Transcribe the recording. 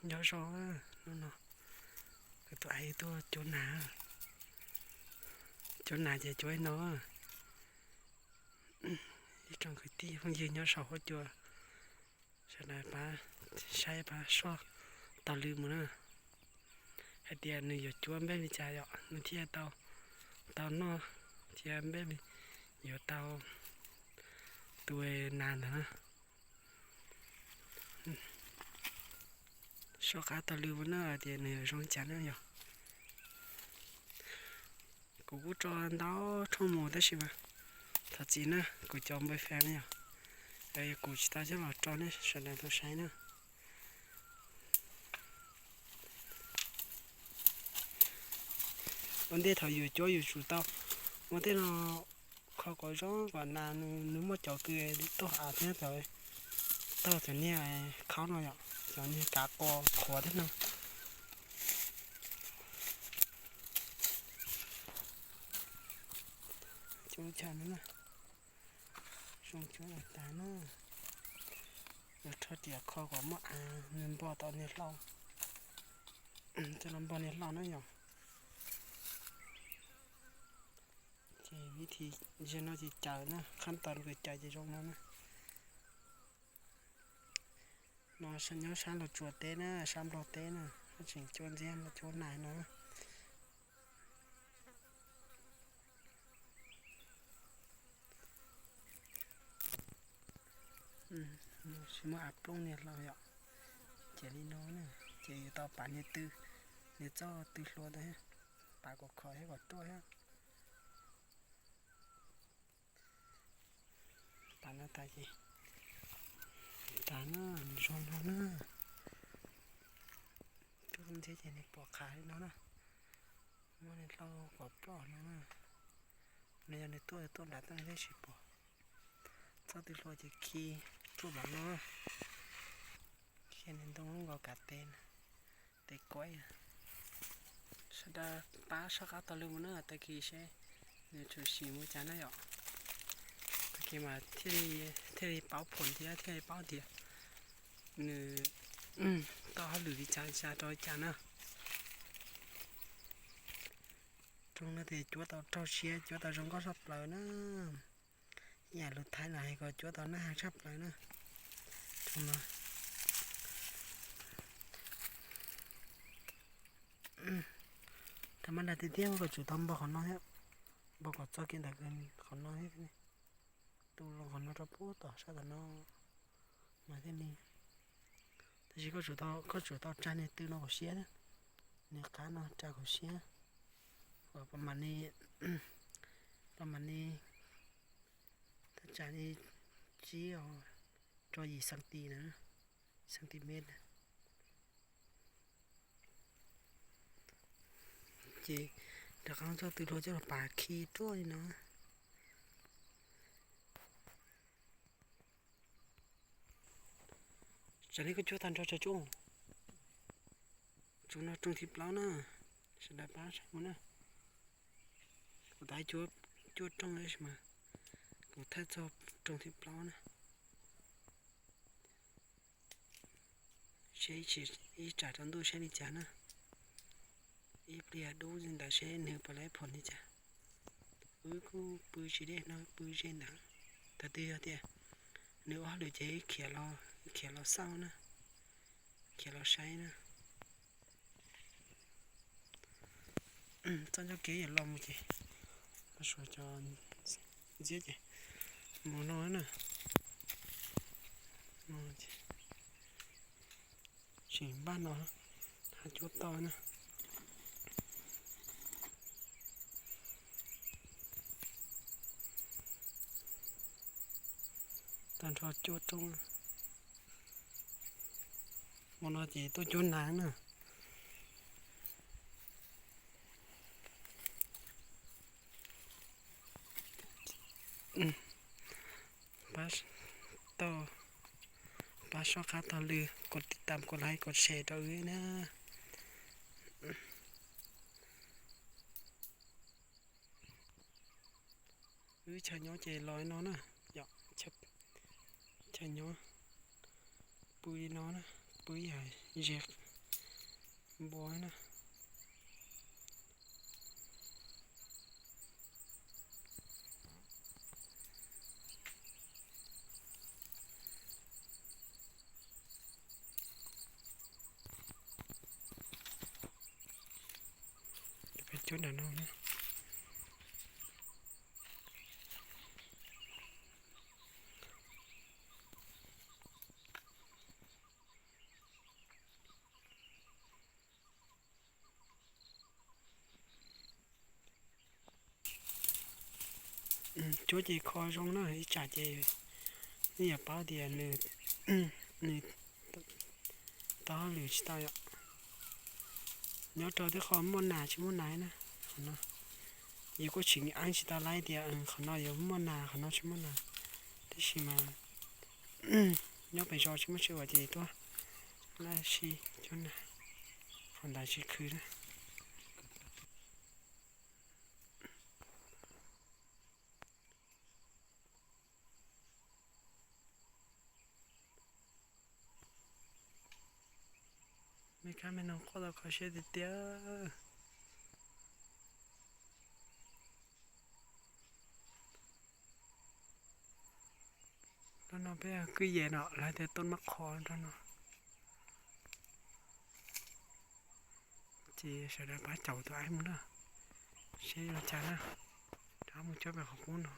Nyob zoo, hnub no kuv tus ais tuaj cuab nas. Cuab nas ces cuab ib no. Ib tsoom kwv tij phooj ywg nyob saum huab cua, sawv daws pab saib pab soj taug lw mus na, hais tias nws yuav cuab npej li cas yom nws thiaj tau, tau noj, thiab npej li yuav tau tu nas ntawd na. Soj qab taug lw mus na tias nws yuav zoo li cas na yom. Kuv kuj tso ntau tshooj mus tab sis mas thov txim na, kuv cov npawj fab na yom, kuv tsis tau coj los tso nej sawv daws tau saib na. Ua ntej thaum yus cuab yus tsum tau muab tej no kho kom zoo kom nas, nws muaj cov kws tuaj av thiab cov, tau cov niag khaub no yom, cov niag kav qua qhuav thiab no. Cuab chaw no na, zoo cuab los tas na. Yuav rho riam kho kom muaj av, nws npog tau niag hlau, coj los npog niag hlau na yom. Ces vib thi ze no ces cawm na, khab tos nws cawm ces zoo no na. No nyob sab Los Tsuas teb na, sab Nplog teb na, haj tseem cuab ntxiab cuab nas no. Tsis muaj av plooj niag hlau yom, ces li no na, ces yuav tau pav niag tw, niag txoj tw hlua ntawd, pav kom khov thiab kom ruaj thiab. Pav no tas ces tas na, zoo no na. Cuab ntxiab ces nws pom qhav li no na, muaj niag hlau kom ploj no na. Nws yog nws tuaj tuaj nram toj no thiaj tsis pom. Txoj tw hlua ces khi tuaj npaum no, khi niag ntoo lub nkaus kav tes, tes kuaib. Sawv daws pab soj qab taug lw mus na, tag kis seb nws tshwm sim mus cas na yom. Tag kis mas thiaj li paub phom thiab thiaj li paub tias nws tau hauj lwm li cas li cas rau li cas na. Rooj no ces cuab tau raug siab, cuab tau zoo nkauj tshaj plaws na. Ib yam lus Thaib lawv hais kom cuab tau naj has tshaj plaws na. Rooj no tau maj dag tiag tiag, muab kom tsum tau npog qhov no thiab, npog kom txog kiag ntawm qhov no thiab. Tu los qhov no rau puag tom sab tom no mas thiaj li. Tab sis koj tsum tau tsa niag tw no kom siab, niag qab no tsa kom siab, kom pab mam li, pab mam li, tau tsa li tsib os, rau yim xees tis na, xees tis me na. Ces rov qab txoj tw hlua coj los pav khi ruaj li no. Tsam li koj cuab tag nrho tsam tsooj, tsooj no rooj thib plaub na, sawv daws pab saib mus na. Kuv tab cuab rooj tab sis mas kuv thaij txog rooj thib plaub na. Seb ib tsam rau ntuj seb li cas na. Ib pliag dub li ntawd seb nws puas laib phom li cas. Wb kuj pw tsis deb no, pw ze ntawd. Thaum twg yog tias nws ua hauj lwm ces khiav los, khiav los xauj na, khiav los saib na. Txoj ncauj kev yuav los mus ces los suav cov ntxiab ces mus no na. Tseem npaj no hab cuab tau na. Tag nrho cuab rooj. Mus no ces tuaj cuab nas na. Pab, tau, pab soj qab taug lw, kos tiv tam, kos like, kos share rau wb na. Wb chaw nyob ces los li no na, yom, chaw nyob pw li no na, pw yam ze Npua na. Peb cuab nram no na. Cuab ces kho zoo na, ib tsam ces nej yuav paub tias nws, nws tau hauj lwm tsis tau yom. Nyob rau tej qhov muaj nas tsis muaj nas na, qhov no yus kuj tsis eeb tsis tau laib tias qhov no yuav muaj nas qhov no tsis muaj nas, tab sis mas nyob pem zos tsis muaj sij hawm ces tuaj laj sib cuab nas, qhov ntawd tsis khwv na. Me kab me noog quaj tau kho siab tiag tiag. Nrog no peb kwj yem no lawv tias tuaj mab qho nrog no. Ces sawv daws pab caum tus aib mus na, seb zoo li cas na. Rov mus cuab pem qhov qub no.